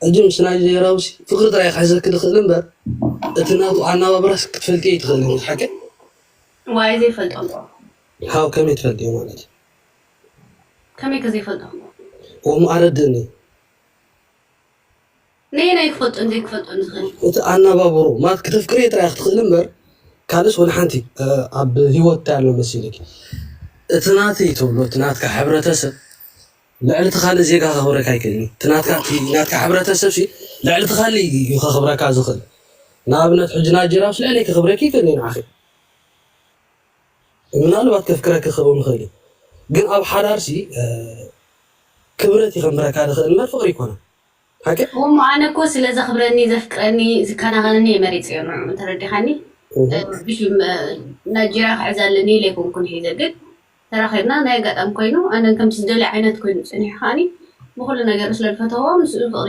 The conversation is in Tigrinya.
ሕጂ ምስ ናይጀርያዊ ሲ ፍቅሪ ጥራይ ክሕዘኪ ዝኽእል እምበር እቲ ናቱ ኣናባብራስ ክትፈልጥዮ ኣይትኽእልን ኢኺ። ሓቂ ዋይ ዘይፈልጦ ሃው ከመይ ትፈልጥዮ ማለት እዩ? ከመይ ከ ዘይፈልጦ ወሙ ኣረድእኒ ነየናይ ክፈልጦን ዘይክፈልጦን ዝኽእል እቲ ኣናባብሩ ማለት ክተፍቅርዮ ጥራይ ክትኽእል እምበር ካልእስ ወላ ሓንቲ ኣብ ህይወት እንታይ ኣሎ መሲልክ እቲ ናተይ ተብሎ እቲ ናትካ ሕብረተሰብ ልዕሊ እቲ ካልእ ዜጋ ከኽብረካ ኣይክእልን እዩ። እቲ ናትካ እቲ ናትካ ሕብረተሰብ ሲ ልዕሊ እቲ ካልእ እዩ ከኽብረካ ዝኽእል። ንኣብነት ሕጂ ናይጀርያ ስ ልዕለይ ከኽብረኪ ይኽእል እዩ ንዓኺ ምናልባት ከፍቅረኪ ክኸውን ይኽእል እዩ ግን ኣብ ሓዳር ሲ ክብረት እዩ ከንብረካ ዝኽእል እምበር ፍቕሪ ይኮነ ሓቂ እሞ ኣነ እኮ ስለ ዘኽብረኒ ዘፍቅረኒ ዝከናኸነኒ እየ መሪፀዮ ንዑ ተረዲኻኒ ብሽ ናይጀርያ ክሕዝ ኣለኒ ኢለ ኣይኮንኩን ሒዘ ግን ተራኺብና ናይ ኣጋጣሚ ኮይኑ ኣነ ከምቲ ዝደልዮ ዓይነት ኮይኑ ፀኒሑ ከዓኒ ብኩሉ ነገር ስለ ዝፈተዎ ምስኡ ፍቕሪ